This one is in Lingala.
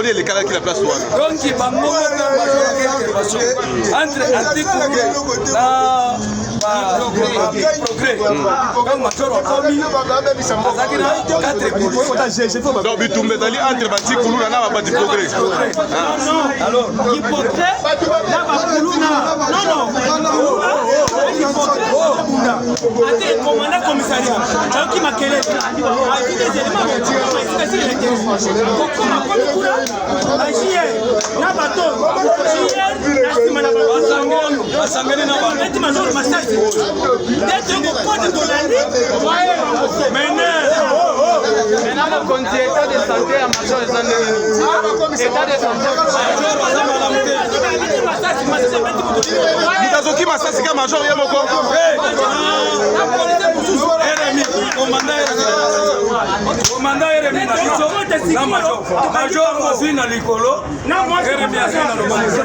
Eloko nini elekalaki na place wana? Donc bango moko bazwaki intervention entre antikuluna na progrès. Donc major akomi, azalaki na 4 policiers. Donc bitumba ezali entre batikuluna na babati progrès. Alors Kipotre na bakuluna, non, kuluna kipotre bunda ate commandant commissariat ayoki makelele, azwi des éléments, esika esili te kokoma, komi kuna bajr na bato jr na nsima na basangani na bango. Beti major masasi nde toyokokota, tolandi. Maintenant, mokonzi, état de santé ya major eza ndenge nini? État de santé? Major aza malamu te. Beti masasi, masasi ebeti moto. Moto azoki masasi ka major ye moko. Na policier mosusu. Eremi, commandant Eremi, commandant Eremi na biso na major. Major azwi na likolo, Eremi azwi na loboko.